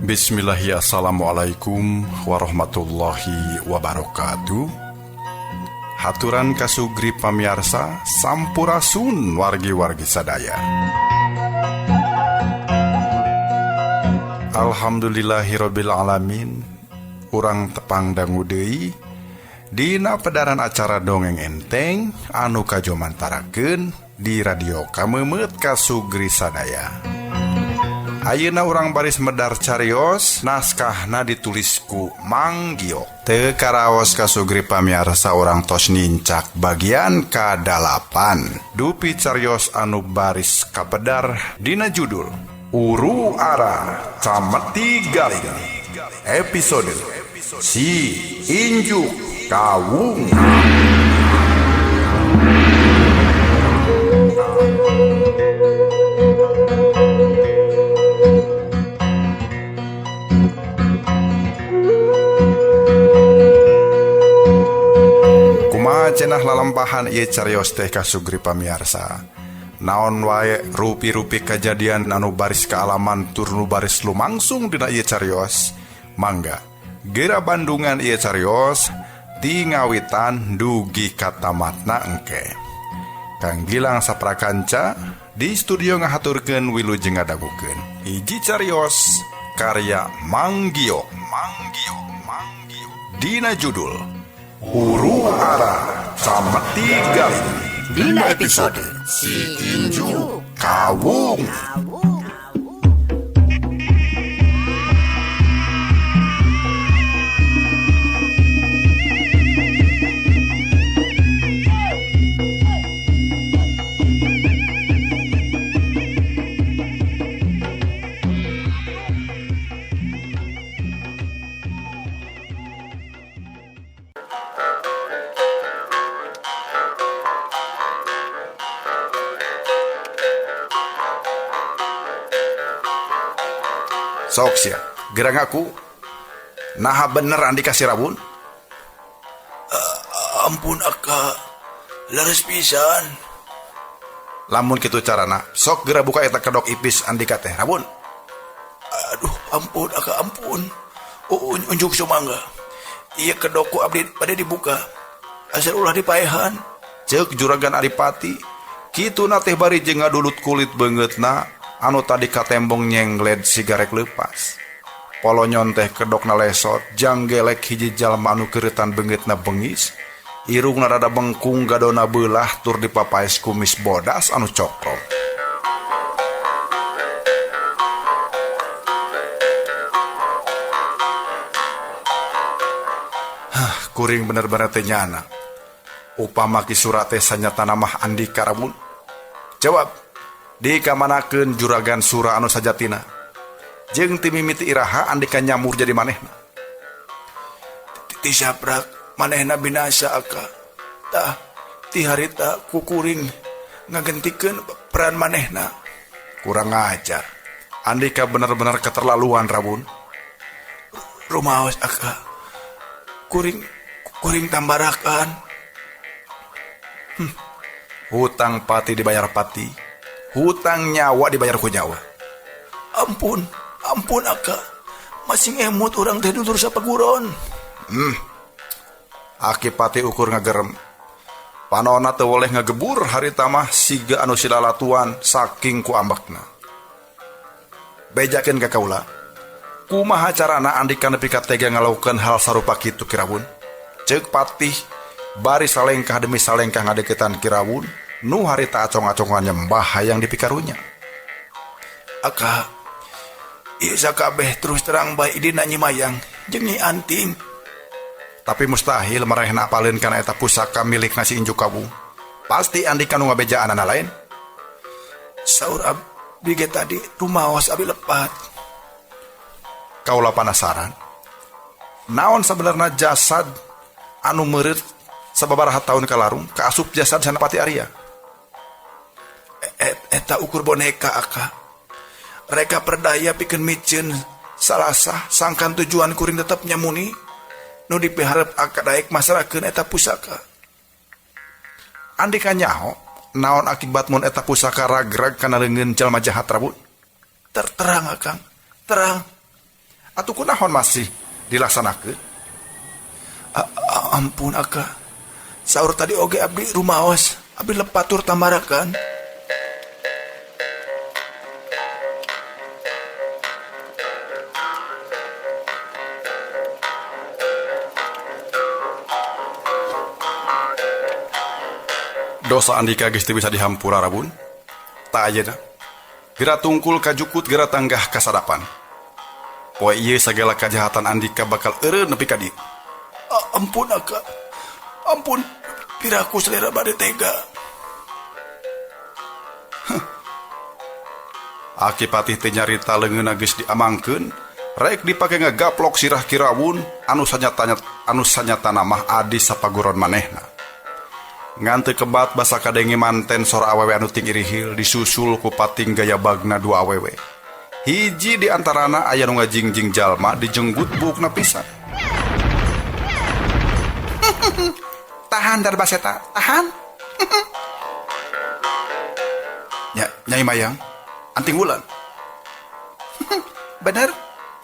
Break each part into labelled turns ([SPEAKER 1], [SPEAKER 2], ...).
[SPEAKER 1] Bismillahi Assalamualaikum warahmatullahi wabarakatuh. Haturan kasugri pamiarsa sampurasun wargi-wargi sadaya. Alhamdulillahirabbil alamin. Urang tepang dangu deui dina pedaran acara dongeng enteng anu kajomantarakeun di radio Kamemeut kasugri sadaya. Ayeuna urang baris medar carios naskahna ditulis ku Mang Giok. Teu karaos kasugri pamiarsa urang tos nincak bagian ka-8. Dupi carios anu baris kapedar dina judul Uru Ara Cameti Galing. Episode Si Injuk Kawung. Cenah lalampahan ieu carios teh kasugri pamiarsa. Naon wae rupi-rupi kajadian anu baris kaalaman tur nu baris lumangsung dina ieu carios. Mangga gera bandungan ieu carios ti ngawitan dugi ka tamatna engke. Kang Gilang saprakanca di studio ngahaturkeun wilujeng ngadagukeun. Hiji carios karya Mang Giok. Mang Giok, Mang Giok. Dina judul Uru Ara Cameti Galing. Dina episode Si Injuk Kawung. Sok sia, gerang aku. Naha bener Andika Sirawun?
[SPEAKER 2] Ampun aka, leres pisan.
[SPEAKER 1] Lamun kitu carana, sok gera buka eta kedok ipis Andika teh, Rawun.
[SPEAKER 2] Aduh, ampun aka, ampun. Unjuk sumangga. Ieu kedok ku abdi bade dibuka. Asal ulah dipaehan.
[SPEAKER 1] Ceuk juragan Adipati, kituna teh bari jeung ngadulut kulit beungeutna anu tadi katembong nyenggled sigarek leupas. Polonyon teh kedokna lesot, janggelek hiji jalma anu keuretan beungeutna bengis, irungna rada bengkung gadona beulah tur dipapaes kumis bodas anu cokrong. Hah, kuring bener-bener teh nyana. Upama ki surat teh sanyatana mah Andika Rawun. Jawab, dikamanakeun juragan sura anu sajatina. Jeung ti mimiti iraha Andika nyamur jadi manehna.
[SPEAKER 2] Ti saprak manehna binasa aka. Tah ti harita kukuring ngagentikeun peran manehna.
[SPEAKER 1] Kurang ajar. Andika bener-bener keterlaluan Rawun.
[SPEAKER 2] Rumaos aka. Kuring tambarakan.
[SPEAKER 1] Hutang pati dibayar pati. Hutang nyawa dibayar ku nyawa.
[SPEAKER 2] Ampun, ampun aka. Masih ngemut urang teh dulur sapaguron.
[SPEAKER 1] Aki pati ukur ngagerem. Panona teu woleh ngagebur harita mah siga anu silalatuan saking ku ambekna. Bejakeun ka kaula. Kumaha carana Andika nepi ka tega ngalakukeun hal sarupa kitu Kirawun? Ceuk patih bari salengkah demi salengkah ngadeukeutan Kirawun. Nu harita acong-acongan nyembah hayang dipikarunya.
[SPEAKER 2] Aka, ieu sakabeh terus terang bae idina Nyi Mayang jeung Nyi Anting.
[SPEAKER 1] Tapi mustahil marehna apaleun kana eta pusaka milik si Injuk Kawung. Pasti Andika nu ngabejaanana lain.
[SPEAKER 2] Saur abdi ge tadi rumaos abi lepat.
[SPEAKER 1] Kaula panasaran. Naon sabenerna jasad anu meureut sababaraha taun kalarung kaasup jasad Senapati Arya?
[SPEAKER 2] Eta ukur boneka aka. Reka perdaya pikeun miceun salasah sangkan tujuan kuring tetep nyamuni nu dipiharep aka daek masrakeun eta pusaka.
[SPEAKER 1] Andika nyaho naon akibat mun eta pusaka ragrag kana leungeun jalma jahat Rawun?
[SPEAKER 2] Terang akang, terang.
[SPEAKER 1] Atuh kunaon masih dilaksanakeun?
[SPEAKER 2] Ampun aka. Saur tadi oge abdi rumaos, abdi lepatur tamarakan.
[SPEAKER 1] Dosa Andika geus teu bisa dihampura Rabun. Tak ayeuna. Gera tungkul kajukut gera tanggah kasadapan. Poe ieu sagala kajahatan Andika bakal eureun nepi ka dieu.
[SPEAKER 2] Ampun aka. Ampun, piraku selera bade tega.
[SPEAKER 1] Huh. Aki Patih teh nyarita leungeunna geus diamangkeun, rek dipake ngagaplok sirah Kirawun anu sanyatana mah adi sapaguron manehna. Ngan teu kebat basa kadenge manten sora awewe anu ting irihil disusul ku pating gaya bagna dua awewe. Hiji di antarana aya nu ngajingjing jalma dijenggut buukna pisan. Tahan Darbaseta, tahan. Nyai Mayang, anting wulan. Bener,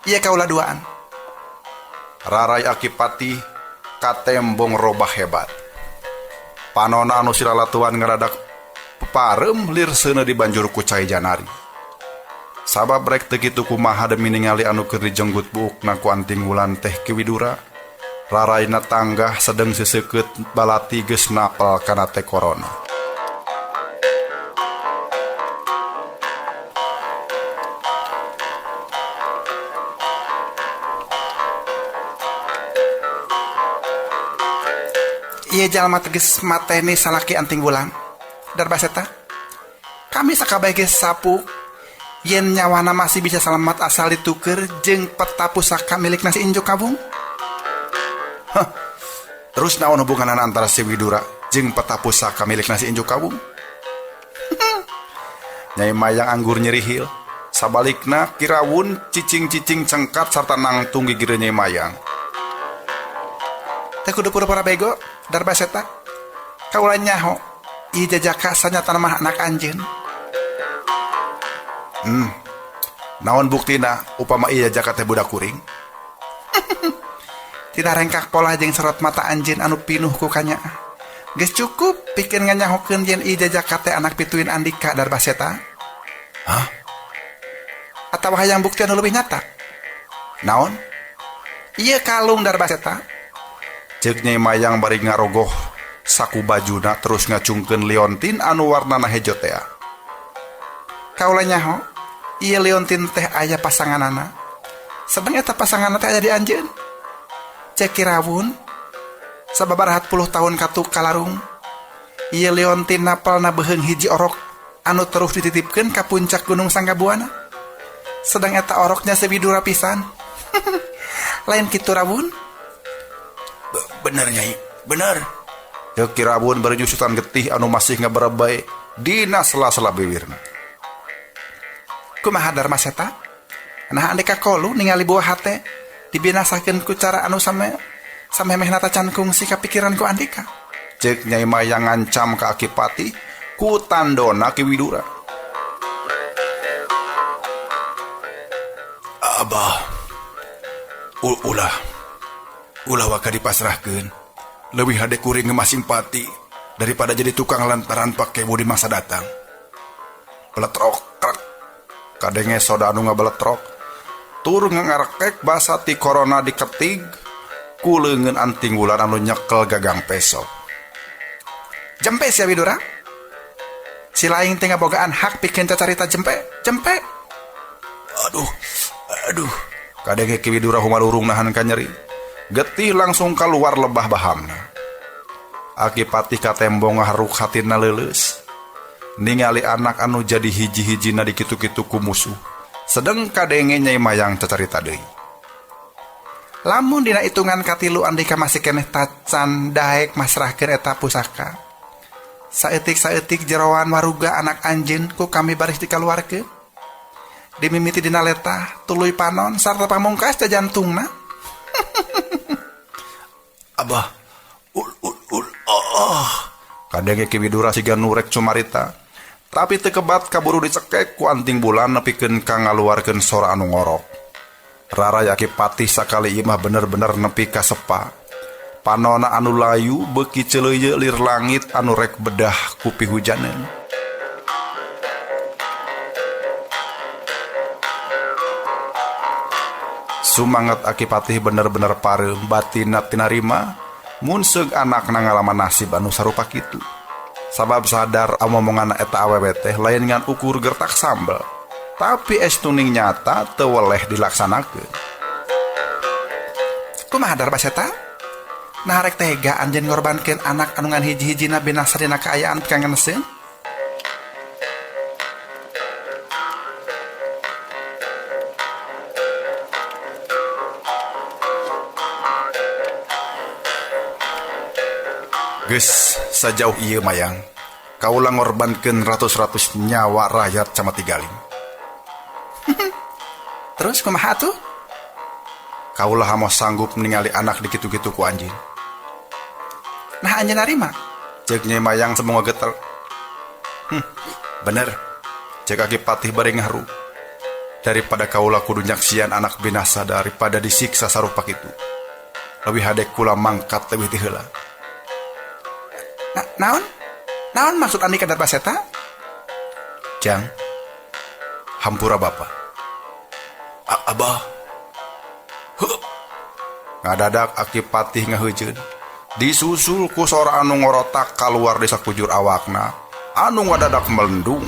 [SPEAKER 1] iya kaula duaan. Rarai Aki Patih katembong robah hebat. Panona anu silalatuan ngaradak peparem lir seuneu dibanjur ku cai janari. Sabab rek teu kitu kumaha demi ningali anu keur dijenggut buukna ku anting wulan teh Ki Widura. Raraina tanggah sedeng seseukeut balati geus napel kana teh korona. Ieu jalma teges mateni salaki anting wulan. Darbaseta. Kami sakabeh geus sapu yen nyawana masih bisa selamat asal dituker jeung peta pusaka milik nasi injuk kabung. Hah. Terus naon hubunganna antara si Widura jeung peta pusaka milik nasi injuk kabung? Nyai Mayang anggur nyerihil. Sabalikna Kirawun cicing-cicing cengkat sarta nangtung gigireun Nyai Mayang. Teh kudu pura-pura bego, Darbaseta. Kaula nyaho, ieu jajaka sanyatana mah anak anjeun. Naon buktina upama ieu jajaka teh budak kuring? Tina rengkak pola jeung sorot mata anjeun anu pinuh ku kanyaah. Geus cukup pikeun nganyahokeun yen ieu jajaka teh anak pituin Andika Darbaseta. Hah? Atawa hayang bukti anu leuwih nyata? Naon? Ieu kalung Darbaseta. Ceuk Nyai Mayang bari ngarogoh saku bajuna terus ngacungkeun liontin anu warnana hejo tea. Kaula nyaho, ieu liontin teh aya pasanganana. Sedeng eta pasanganna teh aya di anjeun. Cek Kirawun sababaraha puluh tahun katu kalarung. Ieu liontin napalna beuheung hiji orok anu terus dititipkeun ka puncak Gunung Sanggabuana. Sedang eta oroknya si Widura pisan. Lain kitu Rawun?
[SPEAKER 2] Bener Nyai, bener.
[SPEAKER 1] Ceuk Kirawun bari nyusutan getih anu masih ngaberebay dina sela-sela bibirna. Kumaha Dharmaseta? Nah andeka kolu ningali buah hate dibinasakeun ku cara anu samemehna tacan kungsi kapikiran ku andika. Ceuk Nyai Mayang ngancam ka Aki Patih ku tandona Ki Widura.
[SPEAKER 2] Abah, ulah waka dipasrahkeun. Leuwih hade kuring ngemas simpati daripada jadi tukang lantaran pakewo di masa datang.
[SPEAKER 1] Beletrok krek. Kadenge soda anu ngabeletrok. Tur ngangarekek basa ti korona diketig ku leungeun anting wulan anu nyekel gagang peso. Jempe sia Widura. Si laing teh ngabogaan hak pikeun cacarita jempe, jempe.
[SPEAKER 2] Aduh, aduh.
[SPEAKER 1] Kadenge Ki Widura humalurung nahan kanyeri. Getih langsung keluar lebah bahamna. Aki Patih katembong ngaharuk hatina leuleus. Ningali anak anu jadi hiji-hijina dikitu-kitu ku musuh. Sedeng kadenge Nyai Mayang cacarita deui. Lamun dina hitungan katilu andika masih keneh tacan daek masrahkeun eta pusaka. Saeutik-saeutik jeroan waruga anak anjeun ku kami baris dikaluarkeun. Dimimiti dina letah tuluy panon sarta pamungkas jantungna.
[SPEAKER 2] Abah, ul ul ul oh.
[SPEAKER 1] Kadenge Ki Widura siga nurek cumarita. Tapi teu kebat kaburu dicekek ku anting bulan nepikeun ka ngaluarkeun sora anu ngorok. Raraya Ki Patih sakali ieu mah bener-bener nepi ka sepa. Panona anu layu beuki celeuyeuh lir langit anu rek bedah ku pihujaneun. Sumanget Aki Patih bener-bener pareum batinna tinarima mun seug anakna ngalaman nasib anu sarupa kitu. Sabab sadar omongan eta awewe teh lain ngan ukur gertak sambel. Tapi estuning nyata teu weleh dilaksanakeun.
[SPEAKER 2] Kumaha Darbaseta? Nah rek tega anjeun ngorbankeun anak anu ngan hiji-hijina binasa dina kaayaan pikangeneseun?
[SPEAKER 1] Geus sajauh ieu mayang, kaula ngorbankeun ratus-ratus nyawa rakyat Camat Tigaling.
[SPEAKER 2] Terus kumaha atuh?
[SPEAKER 1] Kaula hamo sanggup ningali anak dikitu-kitu ku anjeun.
[SPEAKER 2] Nah anjeun narima?
[SPEAKER 1] Ceuk Nyai Mayang semoga geter. Bener. Ceuk Aki Patih bari ngaharu. Daripada kaula kudu nyaksian anak binasa daripada disiksa sarupa kitu. Leuwih hade kula mangkat leuwih ti heula.
[SPEAKER 2] Naon? Naon maksud Andika Darbaseta?
[SPEAKER 1] Jang, hampura bapa.
[SPEAKER 2] Abah.
[SPEAKER 1] Huh. Ngadadak Aki Patih ngaheujeun. Disusul ku sora anu ngorotak kaluar di sakujur awakna, anu ngadadak melendung.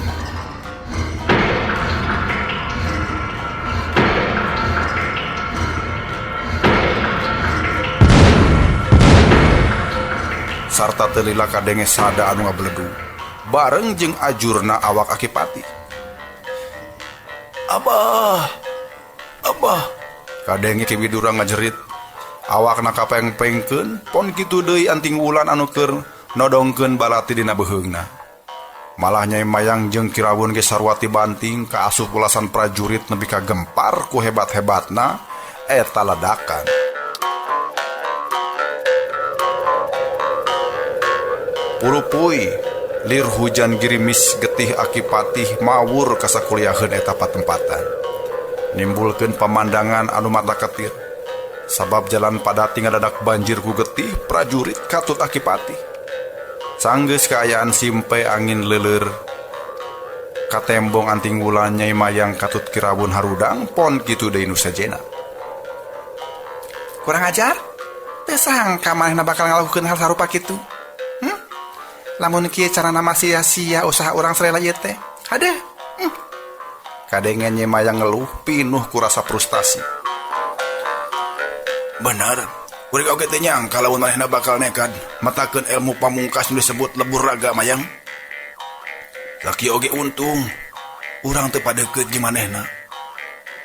[SPEAKER 1] Sarta teu lila kadenge sada anu ngabeledu bareng jeung ajurna awak Aki Patih.
[SPEAKER 2] Abah, abah,
[SPEAKER 1] kadenge Ki Widura ngajerit. Awakna kapeng-pengkeun, pon kitu deui anting wulan anu keur nodongkeun balati dina beuheungna. Malah Nyai Mayang jeung Ki Rawun ge sarua tibanting ka asup ulasan prajurit nepi ka gempar ku hebat-hebatna eta ledakan. Purupui lir hujan girimis getih Aki Patih mawur ka sakuliaheun eta patempatan. Nimbulkeun pamandangan anu mata ketir. Sabab jalan padati ngadadak banjir ku getih prajurit katut Aki Patih. Sanggeus kaayaan simpe angin leuleur katembong anting wulan Nyai Mayang katut Ki Rawun harudang pon kitu deui nu sejena.
[SPEAKER 2] Kurang ajar? Teu sangka manehna bakal ngalakukeun hal sarupa kitu. Lamun kieu carana mah sia-sia usaha urang sarela ieu teh. Hadeh.
[SPEAKER 1] Kadenge Nyai Mayang ngeluh pinuh ku rasa frustasi.
[SPEAKER 2] Bener, kuring oge teu nyangka lamun manehna bakal nekad matakeun ilmu pamungkas nu disebut lebur raga Mayang. Laki oge untung urang teu padeukeut jeung manehna.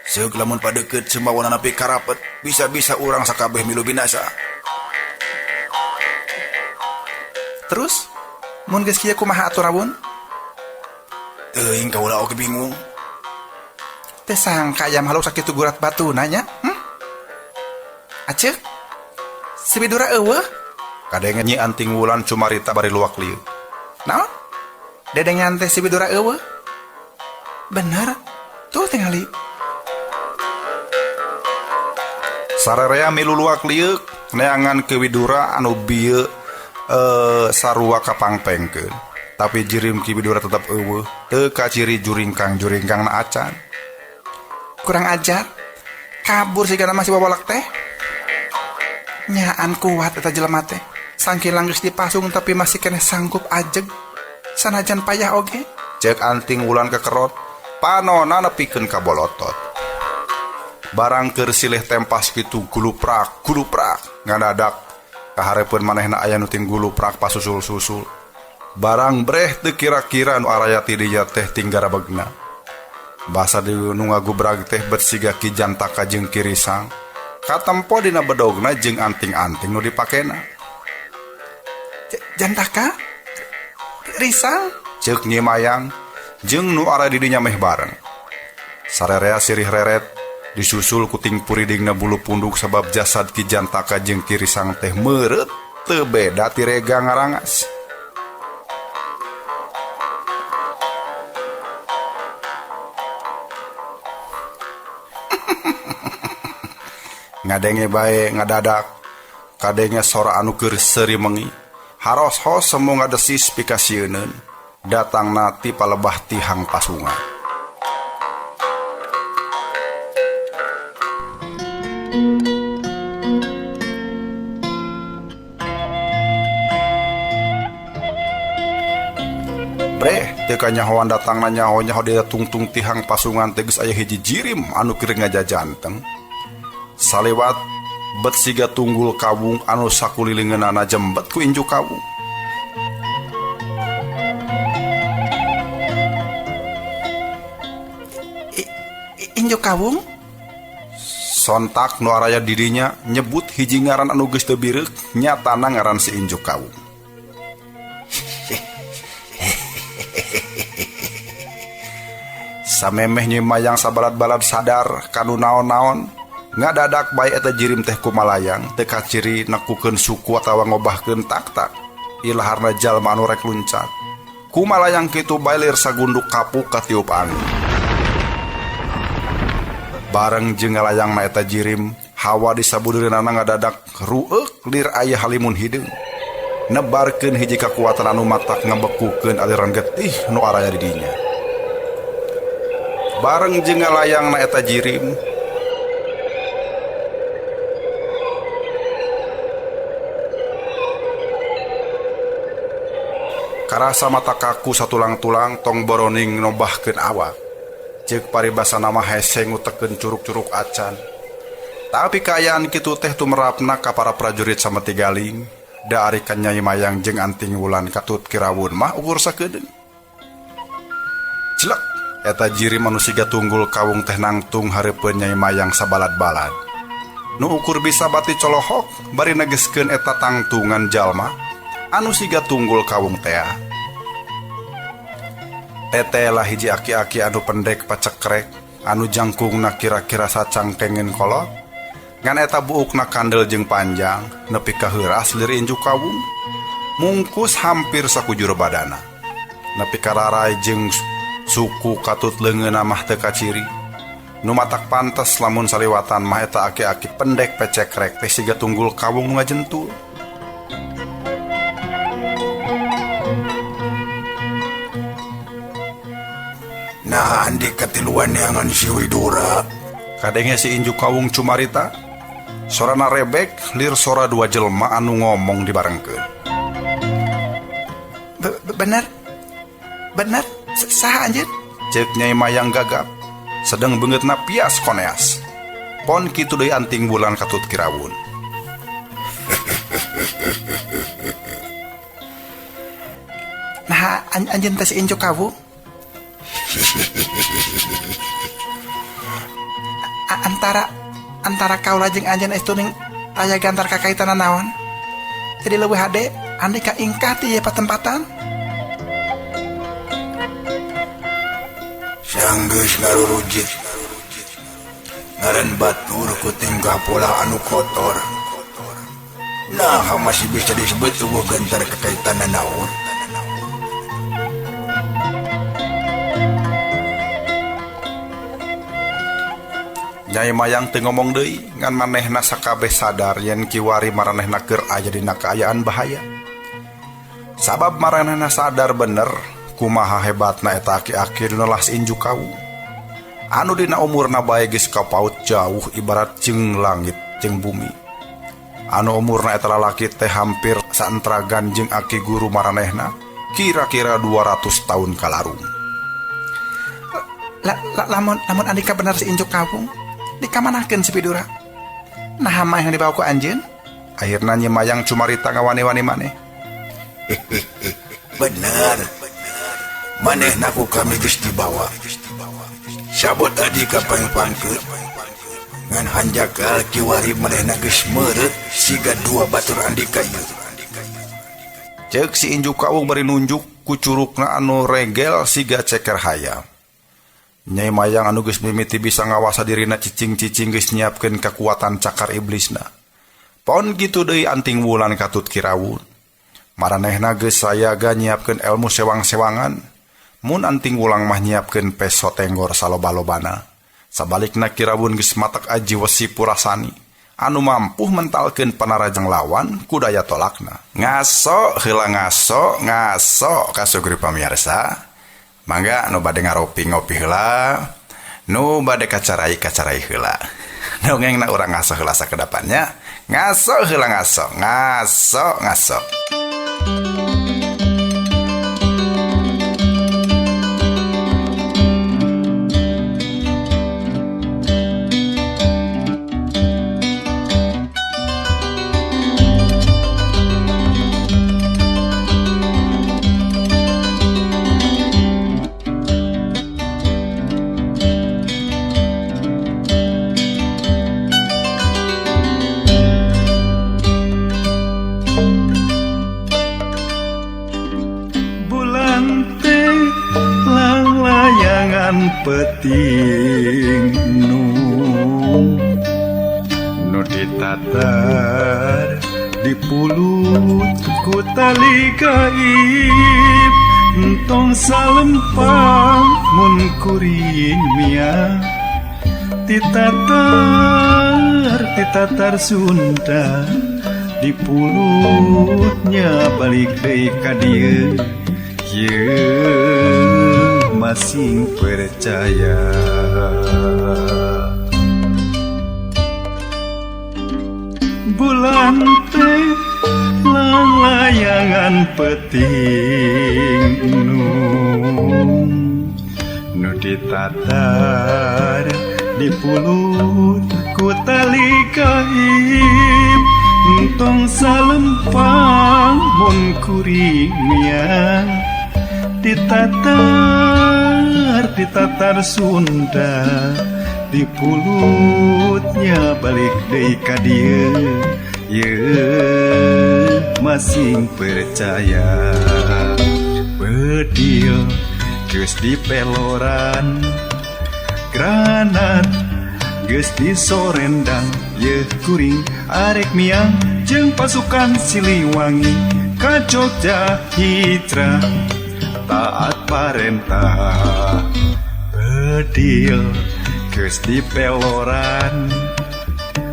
[SPEAKER 2] Seug lamun padeukeut sumbawana nepi karapet, bisa-bisa urang sakabeh milu binasa. Terus mun geus kieu kumaha atuh Rawun? Teuing kaula oge bingung. Teu sangka aya makhluk sakitu gurat batuna nya. Aceuk, si Widura eueuh?
[SPEAKER 1] Kadenge Nyi Anting Wulan cumarita bari luak lieu.
[SPEAKER 2] Naon? Dedengan teh si Widura eueuh? Bener, tuh tingali.
[SPEAKER 1] Sararea milu luak lieu neangan ke Widura anu bieu sarua kapangpengkeun. Tapi jirim Ki Widura tetep eueuh, teu kaciri juringkang-juringkangna acan.
[SPEAKER 2] Kurang ajar, kabur sigana masih wawalak teh. Nyaan kuat eta jelema teh. Sangkilang geus dipasung tapi masih keneh sanggup ajeg. Sanajan payah oge.
[SPEAKER 1] Ceuk Anting Wulan kekerot, panona nepikeun ka bolotot. Barang keur silih tempas kitu guluprak, guluprak ngadadak kahareupeun manehna aya nu ting guluprak pasusul-susul. Barang breh teu kira-kira nu araya ti dinya teh tinggarabegna. Basa di nu ngagubrag teh bet siga Ki Jantaka jeung Ki Risang. Katempo dina bedogna jeung anting-anting nu dipakena.
[SPEAKER 2] Jantaka? Risang?
[SPEAKER 1] Ceuk Nyi Mayang jeung nu ara di dinya meh bareng. Sarerea sirih reret disusul ku ting puridingna bulu punduk sabab jasad Ki Jantaka jeung Ki Risang teh meureut teu beda ti rega ngarangas. Ngadenge bae ngadadak kadenge sora anu keur seuri mengi. Haros-hos semu ngadesis pikasieuneun. Datangna ti palebah tihang pasungan. Breh, teu kanyahoan datangna nyaho-nyaho di tungtung tihang pasungan teh geus aya hiji jirim anu keur ngajajanteng. Salewat bet siga tunggul kawung anu sakulilingeunana jembet ku inju kawung.
[SPEAKER 3] Inju kawung?
[SPEAKER 1] Sontak nu araya dirinya nyebut hiji ngaran anu geus teu bireuk nyatana ngaran si Inju Kawung. Samemeh Nyi Mayang sabalad-balad sadar kanu naon-naon ngadadak bae eta jirim teh kumalayang teu kaciri nekukeun suku atawa ngobahkeun taktak ilaharna jalma anu rek luncat kumalayang kitu bae lir sagunduk kapuk katiup angin. Bareng jeung ngalayangna eta jirim hawa di sabudeurana ngadadak rueuk lir aya halimun hideung nebarkeun hiji kakuatan anu matak ngebekukeun aliran getih nu araya di dinya. Bareng jeung ngalayangna eta jirim karasa mata kaku satulang-tulang tong boroning nobahkeun awak. Ceuk paribasana mah hese ngutekeun curug-curug acan. Tapi kaayaan kitu teh tumerapna ka para prajurit sametigaling da ari ka Nyai Mayang jeung Anting Wulan katut kirawun mah ukur sakedeung. Celek eta jirim anu siga tunggul kawung teh nangtung hareupeun Nyai Mayang sabalad-balad. Nu ukur bisa bati colohok bari negeskeun eta tangtungan jalma anu siga tunggul kawung tea. Tetelah hiji aki-aki anu pendek pacekrek anu jangkungna kira-kira sacangkengeun kolot ngan eta buukna kandel jeung panjang nepi ka heuras lir inju kawung mungkus hampir sakujur badana nepi ka rarai jeung suku katut leungeunna mah teu kaciri. Nu matak pantes lamun saliwatan mah eta aki-aki pendek pecekrek teh siga tunggul kawung nu ngajentul.
[SPEAKER 2] Nah, andi katiluan neangan si Widura.
[SPEAKER 1] Kadenge si Inju Kawung cumarita, sorana rebek lir sora dua jelma anu ngomong dibarengkeun.
[SPEAKER 3] Bener? Bener? Saha anjeun?
[SPEAKER 1] Ceuk Nyai Mayang gagap, sedeng beungeutna pias koneas. Pon kitu deui Anting Wulan katut kirawun.
[SPEAKER 3] Nah, anjeun teh si Inju Kawung? Antara kaula jeung anjeun estu ning aya gantar kakaitan naon. Jadi leuwih hade andika ingkah ti ieu patempatan.
[SPEAKER 2] Sanggeus ngarurujit ngaran batur ku tingkah pola anu kotor. Nah, masih bisa disebut tubuh gentar kakaitan naon.
[SPEAKER 1] Nyai Mayang teu ngomong deui ngan manehna sakabeh sadar yen kiwari maranehna keur aya dina kaayaan bahaya. Sabab maranehna sadar bener kumaha hebatna eta aki-aki nu nelas inju kawung. Anu dina umurna bae geus kapaut jauh ibarat jeung langit jeung bumi. Anu umurna eta lalaki teh hampir saentragan jeung aki guru maranehna kira-kira 200 tahun kalarung.
[SPEAKER 3] Lamun andika bener si inju kawung dikamanakeun si Widura? Nah, mah yang dibawa ku anjeun?
[SPEAKER 1] Akhirna Nyi Mayang cumarita ngawani-wani maneh.
[SPEAKER 2] Bener. Manehna ku kami geus dibawa. Sabot andika pangpangkeun. Ngan hanjakal kiwari manehna geus meureut siga dua batur andika ieu.
[SPEAKER 1] Ceuk si Inju Kawung bari nunjuk ku curugna anu regel siga ceker hayam. Nyai Mayang anu geus mimiti bisa ngawasa dirina cicing-cicing geus nyiapkeun kakuatan cakar iblisna. Pon kitu deui Anting Wulan katut kirawun. Maranehna geus sayaga nyiapkeun elmu sewang-sewangan. Mun Anting Wulan mah nyiapkeun peso tenggor saloba-lobana. Sabalikna kirawun geus matak aji wesi purasani anu mampu mentalkeun panarajang lawan ku daya tolakna. Ngaso heula ngaso ngaso kasugri pamirsa. Mangga nu bade ngaropi ngopi heula, nu bade kacarai kacarai heula. Dongengna urang ngaso heula sakedapannya. Ngaso heula ngaso ngaso ngaso.
[SPEAKER 4] Peting nu ditatar dipulut ku tali gaib entong salempang mun kuring mia titatar Sunda dipulutnya balik deui ka dieu ye masing percaya. Bulan teh langlayangan peting nu ditatar dipulut ku tali gaib entong salempang mun kuring miang ditatar Sunda dipulutnya balik deui ka dieu ye masing percaya. Bedil geus dipeloran granat geus disorendang yeuh kuring arek miang jeung pasukan Siliwangi ka Jogja hijrah taat parentah. Bedil geus dipeloran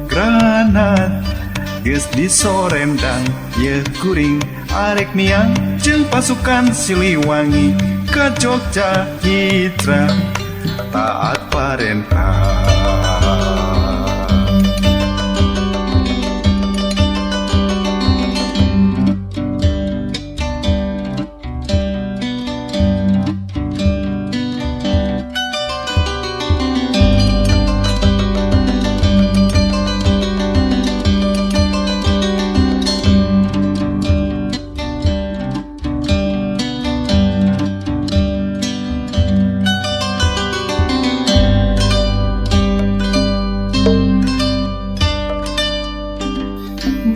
[SPEAKER 4] granat geus disorendang yeuh kuring arek miang jeung pasukan Siliwangi ka Jogja hijrah taat parentah.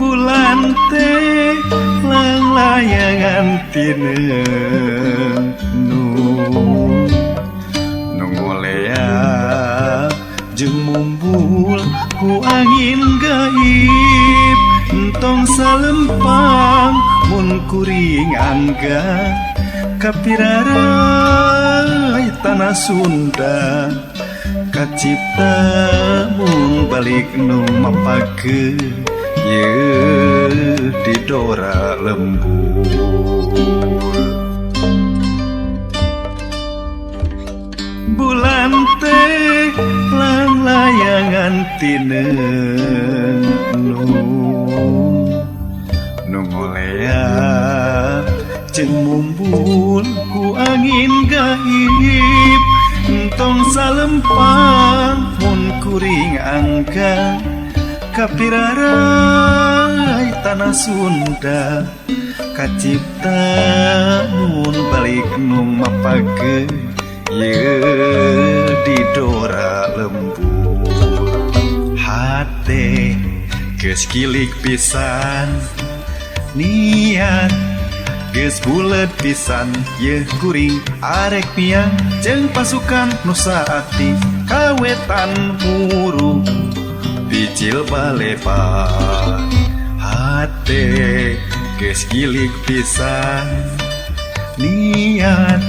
[SPEAKER 4] Bulan teh langlayangan tineu nu ngolea jeung mumbul ku angin gaib entong salempang mun kuring angga kapirarai tanah Sunda kacipta mun balik nu mapake ye didora lembur. Bulan teh langlayangan tineu nu ngolea jeung mumbul ku angin gaib entong salempang mun kuring angka kapirarai tanah Sunda kacipta mun balik nu mapake ye didora lembur. Hate geus kilik pisan niat geus bulet pisan yeuh kuring arek miang jeung pasukan nu saati kawetan muru bijil balepa. Hate geus gilik pisan niat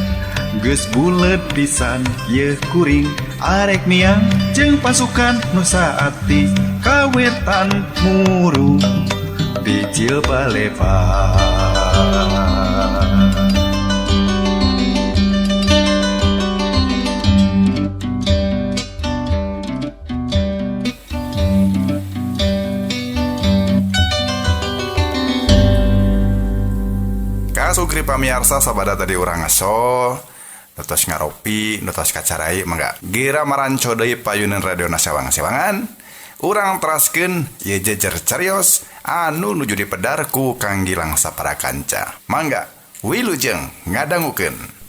[SPEAKER 4] Geus bulet pisan yeuh kuring arek miang jeung pasukan nu saati kawetan muru bijil balepa.
[SPEAKER 1] Kasugri pamiarsa sabada tadi urang ngaso nutos ngaropi nutos kacarai mangga gira maranco deui payunan radio sewang-sewangan urang teraskeun ye jejer carios anu nuju dipedar ku Kang Gilang Saparakanca mangga wilujeng ngadangukeun.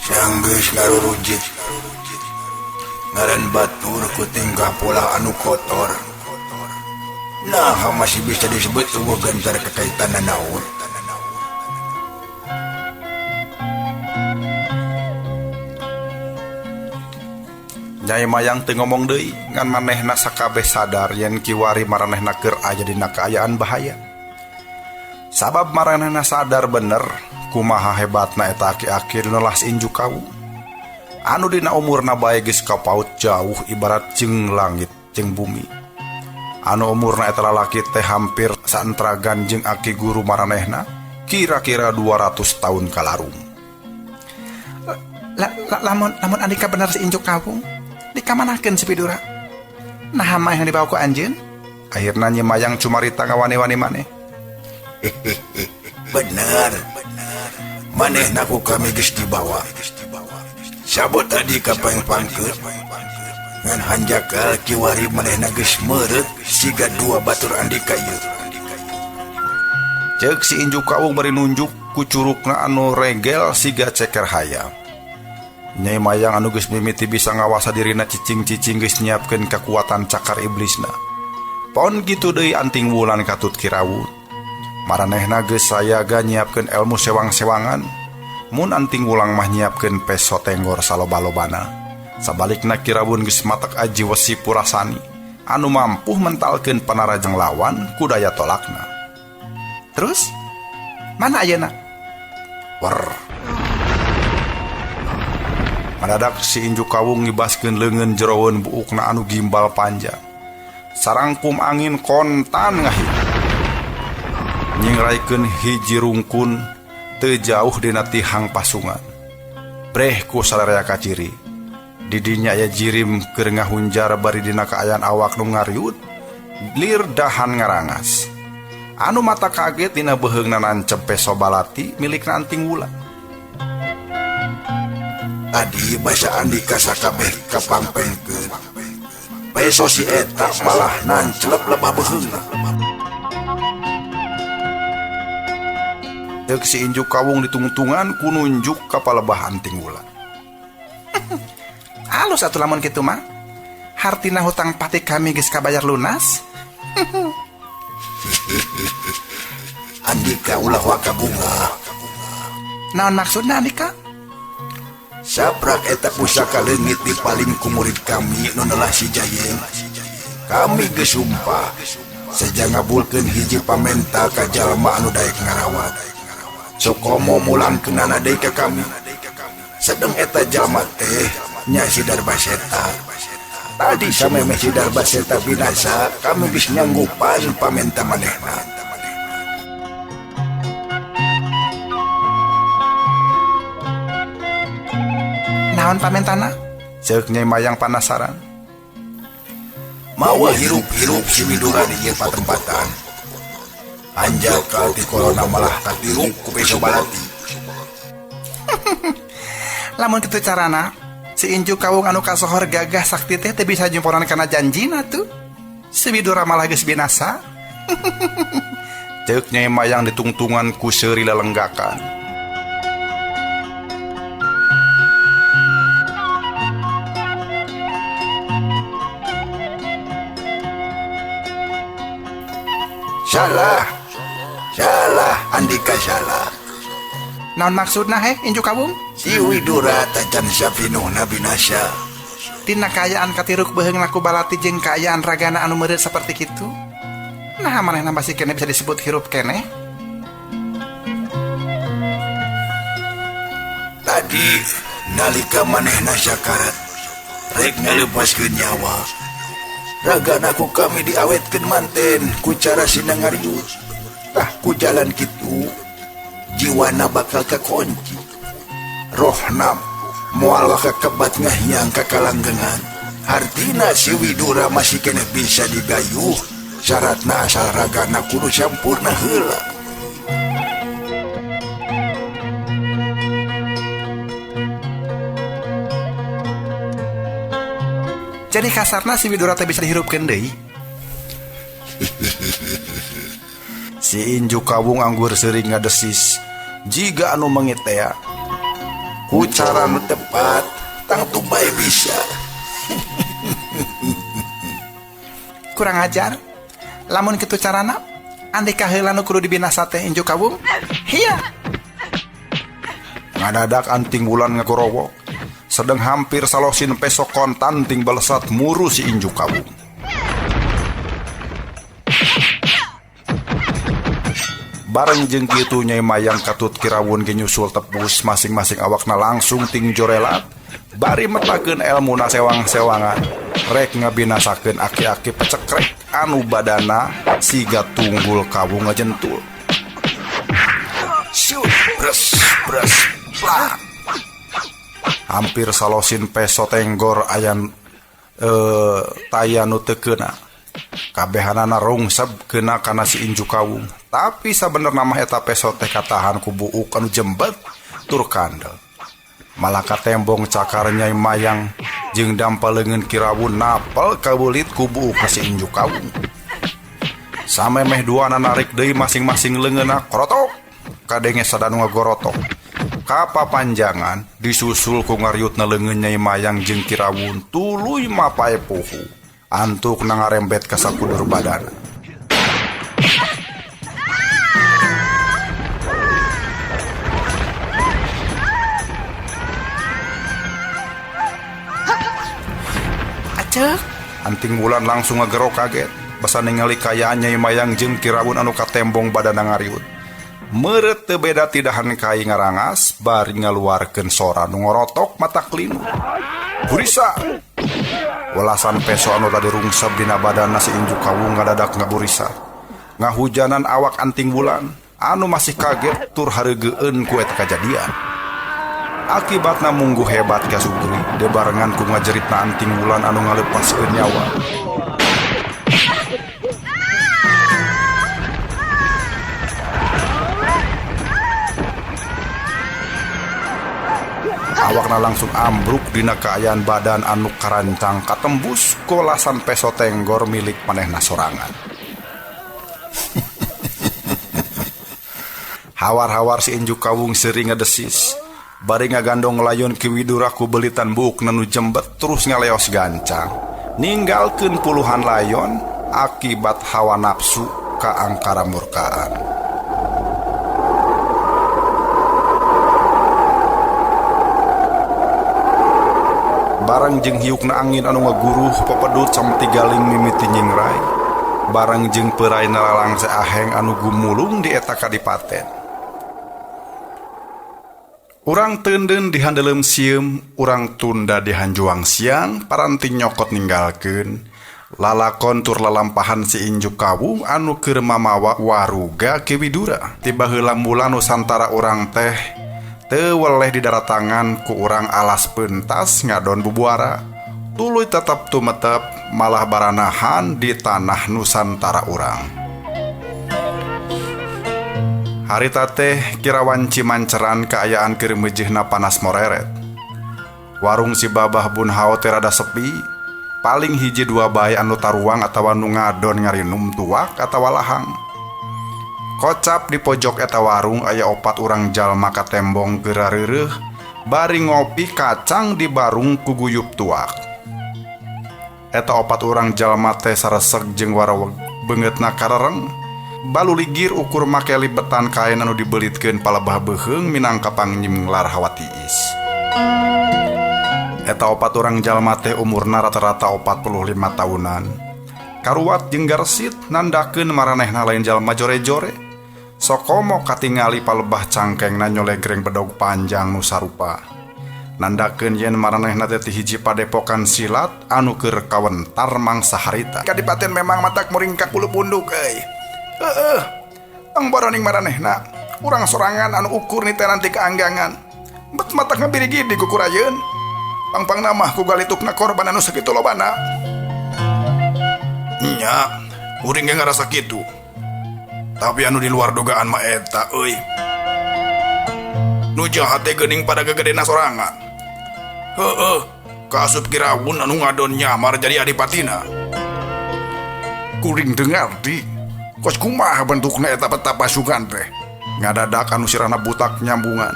[SPEAKER 2] Sanggeus ngarurujit ngaran batur ku tingkah pola anu kotor. Nah, masih bisa disebut eueuh gentar kekaitan naon.
[SPEAKER 1] Nyai Mayang teu ngomong deui ngan manehna sakabeh sadar yen kiwari maranehna keur aya dina kaayaan bahaya. Sabab maranehna sadar bener kumaha hebatna eta aki-aki nu nelas inju kawung anu dina umurna bae geus kapaut jauh ibarat jeung langit jeung bumi. Anu umurna eta lalaki teh hampir saentragan jeung aki guru maranehna kira-kira 200 tahun kalarung.
[SPEAKER 3] Lamun lamun andika bener si inju kawung dikamanakeun si Widura? Naha mah yang dibawa ku anjeun?
[SPEAKER 1] Akhirna Nyi Mayang cumarita ngawani-wani maneh.
[SPEAKER 2] Bener. Manehna ku kami geus dibawa. Sabot tadi ka pangpangkeun. Ngan hanjakal kiwari manehna geus meureut siga dua batur andika ieu.
[SPEAKER 1] Ceuk si inju kawung bari nunjuk ku curukna anu regel siga ceker hayam. Nyai Mayang anu geus mimiti bisa ngawasa dirina cicing-cicing geus nyiapkeun kakuatan cakar iblisna. Pon kitu deui anting wulan katut kirawut. Maranehna geus sayaga nyiapkeun ilmu sewang-sewangan. Mun anting wulang mah nyiapkeun peso tenggor saloba-lobana. Sabalikna kirawun geus matak aji wesi purasani anu mampuh mentalkeun panarajang lawan ku daya tolakna.
[SPEAKER 3] Terus mana ayeuna?
[SPEAKER 1] Wer. Madadak si inju kawung ngibaskeun leungeun jeroweun buukna anu gimbal panjang. Sarangkum angin kontan ngahit. Nyingraikeun hiji rungkun teu jauh dina tihang pasungan. Breh ku sararea kaciri. Didinya aya jirim keur ngahunjar bari dina kaayaan awak nu ngariut, lir dahan ngarangas. Anu mata kaget dina beuheungna nancep peso balati milikna anting wulan.
[SPEAKER 2] Tadi basa andika sakabeh kapangpengkeun. Peso si eta malah nancelep lebah beuheungna.
[SPEAKER 1] Deuk si inju kawung ditungtungan ku nunjuk ka palebah anting wulan.
[SPEAKER 3] Alus atuh lamun kitu mah. Hartina hutang pati kami geus kabayar lunas.
[SPEAKER 2] Andika ulah waka bunga.
[SPEAKER 3] Naon maksudna andika?
[SPEAKER 2] Saprak eta pusaka leungit di paling ku murid kami nu nelah si Jayeng. Kami geus sumpah seja ngabulkeun hiji pamenta ka jalma anu daek ngarawat. Sokomo mulangkeunana deui ka kami. Sedeng eta jalma teh nya si Darbaseta. Tadi samemeh si Darbaseta binasa, kami geus nyanggupan pamenta manehna.
[SPEAKER 3] Naon pamentana?
[SPEAKER 1] Ceuk Nyai Mayang panasaran.
[SPEAKER 2] Mawa hirup-hirup si Widura di ieu patempatan. Anjakal ti korona malah katirup ku peso balati.
[SPEAKER 3] Lamun kitu carana, si inju kawung anu kasohor gagah sakti teh teu bisa jumponan kana janjina tuh. Si Widura malah geus binasa.
[SPEAKER 1] Ceuk Nyai Mayang ditungtungan ku seuri lelenggakan.
[SPEAKER 2] Salah. Salah Andika salah.
[SPEAKER 3] Naon maksudna he Injuk Kawung?
[SPEAKER 2] Si Widura tacan sapinuhna binasa.
[SPEAKER 3] Tina kaayaan katiruk beuheungna ku balati jeung kaayaan ragana anu meureut saperti kitu. Nah manehna masih keneh bisa disebut hirup keneh.
[SPEAKER 2] Tadi nalika manehna sakarat rek ngalepaskeun nyawa. Ragana ku kami diawetkeun manten ku cara sinangarius. Tah ku jalan kitu jiwana bakal kakunci. Rohna moal kakebat ngahiang ka kalanggengan. Hartina si Widura masih keneh bisa digayuh. Syaratna asal ragana kudu sampurna heula.
[SPEAKER 3] Jadi kasarna si Widura teh bisa dihirupkeun deui.
[SPEAKER 1] Si Injuk Kawung anggur seuring ngadesis jiga anu mengit tea.
[SPEAKER 2] Ku cara nu tepat tangtu bae bisa.
[SPEAKER 3] Kurang ajar. Lamun kitu carana andika heula nu kudu dibinasa teh Injuk Kawung. Hiya.
[SPEAKER 1] Ngadadak anting wulan ngagorowok. Sedang hampir salosin pesok kontan ting balesat muru si Injuk Kawung. Bareng jeung kitu Nyai Mayang katut Kirawun ge nyusul tepus masing-masing awakna langsung ting jorelat bari metakeun elmuna sewang-sewangan rek ngabinasakeun aki-aki pecekrek anu badana siga tunggul kawung ngajentul.
[SPEAKER 2] Shoot, bres bres plak.
[SPEAKER 1] Hampir salosin peso tenggor ayan taya nu teu keuna. Kabehanana rungsep keuna kana si Injuk Kawung. Tapi sabenerna mah eta peso teh katahan ku buuk anu jembet tur kandel. Malah katembong cakar Nyai Mayang jeung dampa leungeun Kirawun napel kabeulit ku buuk si Injuk Kawung. Samemeh duana narik deui masing-masing leungeunna krotok kadenge sadanu ngagorotok. Kapapanjangan disusul ku ngariutna leungeun Nyai Mayang jeung Kirawun tuluy mapae poho. Antuk na ngarembet ka sakudur badana.
[SPEAKER 3] Acek.
[SPEAKER 1] Anting wulan langsung ngagerok kaget basa ningali kaayaan Nyai Mayang jeung Kirawun anu katembong badana ngariut. Meureut teu beda tidahan kai ngarangas bari ngaluarkeun sora nu ngorotok mata klinu. Burisa. Welasan peso anu tadi rungsep dina badana si Injuk Kawung ngadadak ngaburisa. Ngahujanan awak anting wulan anu masih kaget tur hareugeun ku eta kajadian. Akibatna mungguh hebat ka Sugri debarengan ku ngajeritna anting wulan anu ngalepaskeun nyawa. Awakna langsung ambruk dina kaayaan badan anu karancang katembus kolasan peso tenggor milik manehna sorangan. Hawar-hawar si Injuk Kawung sering ngedesis bari ngagandong layon Ki Widura ku belitan buuk nu jembet terus ngaleos gancang ninggalkeun puluhan layon akibat hawa nafsu kaangkara murkaan. Barang jeung hiukna angin anu ngaguruh popedut samti galing mimiti nyingrai. Barang jeung peurai nalalangse aheng anu gumulung di eta kadipaten. Urang teundeun di handeuleum sieum, urang tunda di hanjuang siang, paranti nyokot ninggalkeun. Lalakon tur lalampahan si Injuk Kawung anu keur mamawa waruga Ki Widura. Tiba heula mula nusantara urang teh teu weleh di daratangan ku urang alas pentas ngadon bubuara. Tuluy tetep tumetep malah baranahan di tanah Nusantara urang. Harita teh kira wanci manceran kaayaan keur meujeuhna panas moreret. Warung si Babah Bun Hao teh rada sepi, paling hiji dua bae anu taruang atawa nu ngadon ngarinum tuak atawa lahang. Kocap di pojok eta warung aya opat urang jalma katembong geura reureuh bari ngopi kacang di barung ku guyup tuak. Eta opat urang jalma teh sareseg jeung waraweg beungeutna karereng. Baluligir ukur make libetan kain anu dibelitkeun palebah beuheung minangka pangnyinglar hawa tiis. Eta opat urang jalma teh umurna rata-rata 45 tahunan. Karuat jeung garsit nandakeun maranehna lain jalma jore-jore. Sokomo katingali palebah cangkengna nyolegreng bedog panjang nu sarupa. Nandakeun yen maranehna teh ti hiji padepokan silat anu keur kawentar mangsa harita.
[SPEAKER 2] Kadipaten memang matak muringkak bulu punduk euy. Heeh. Tong boroning maranehna, urang sorangan anu ukur nitenan ti kaanggangan. Bet matak ngabirigidi ku kurayeun. Pangpangna mah ku galitukna korban anu sakitu lobana. Nya, kuring ge ngarasa kitu. Tapi anu di luar dugaan mah eta euy. Nu jahat teh geuning pada gegedena sorangan. Heeh, kaasup kirawun anu ngadon nyamar jadi adipatina.
[SPEAKER 1] Kuring teu ngarti. Kos kumaha bentukna eta peta pasukan teh? Ngadadak anu sirahna butak nyambungan.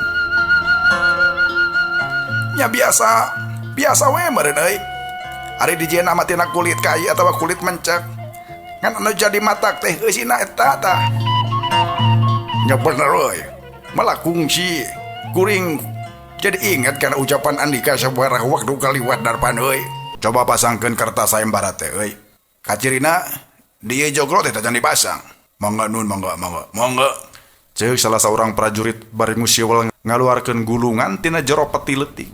[SPEAKER 2] Nya biasa, biasa we meureun euy. Ari dijieuna mah tina kulit kai atawa kulit mencek. Ngan anu jadi matak teh eusina eta tah.
[SPEAKER 1] Nya bener euy. Malah kungsi kuring jadi ingat kana ucapan Andika sabaraha waktu kaliwat Darpan euy. Coba pasangkeun kertas sayembara teh euy.
[SPEAKER 2] Kacirina dieu joglo teh tacan dipasang. Mangga nun, mangga, mangga, mangga.
[SPEAKER 1] Ceuk salah saurang prajurit bari ngusiwel ngaluarkeun gulungan tina jero peti leutik.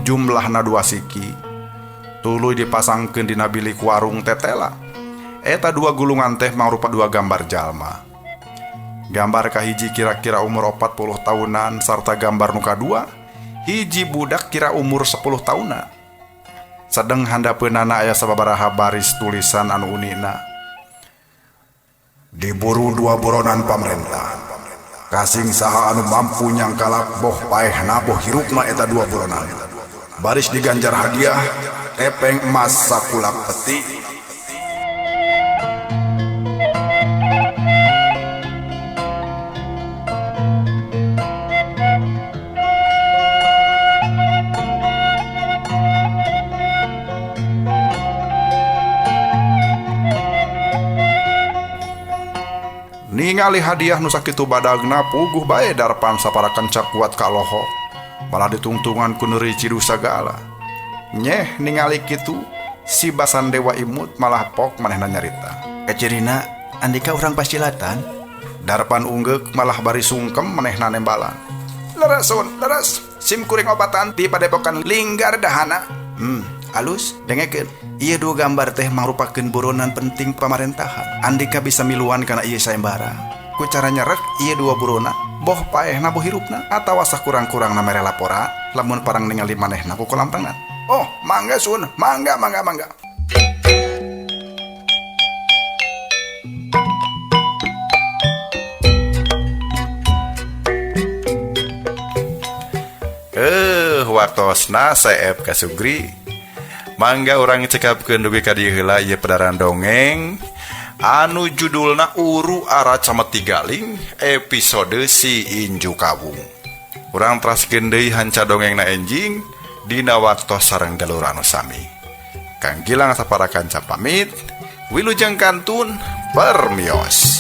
[SPEAKER 1] Jumlahna 2 siki. Tuluy dipasangkeun dina bilik warung tetela. Eta 2 gulungan teh mangrupa 2 gambar jalma. Gambar kahiji kira-kira umur 40 tahunan sarta gambar nu kadua hiji budak kira umur 10 tahunan. Sedeng handapeunana aya sababaraha baris tulisan anu unina. Diburu 2 buronan pamarentah. Kasing saha anu mampu nyangkalak boh paehna boh hirupna eta 2 buronan. Baris diganjar hadiah tepeng emas sakulak peti. Ningali hadiah nu sakitu badagna puguh bae Darpan sapara kenca kuat kaloho. Malah ditungtungan ku neuri ciduh sagala. Nyeh ningali kitu si Basan Dewa imut malah pok manehna nyarita.
[SPEAKER 2] Kacirina andika urang pasilatan.
[SPEAKER 1] Darpan unggeuk malah bari sungkem manehna nembalan.
[SPEAKER 2] Leres sun, leres. Sim kuring obatan di padepokan Linggar Dahana. Alus dengekeun. Ieu 2 gambar teh mangrupakeun buronan penting pamarentahan. Andika bisa miluan kana ieu sayembara.
[SPEAKER 1] Ku cara nyerek ieu 2 burona, boh paehna boh hirupna atawa sakurang-kurangna mere laporan lamun parang ningali manehna ku kolamtengan.
[SPEAKER 2] Oh, mangga sun, mangga mangga mangga.
[SPEAKER 1] Waktosna seep kasugri. Mangga urang cekapkeun dugi ka dieu heula ieu pedaran dongeng anu judulna Uru Ara Cameti Galing episode Si Inju Kawung. Urang teraskeun deui hanca dongengna enjing dina waktos sareng jalur anu sami. Kang Gilang sapara kanca pamit, wilujeng kantun permios.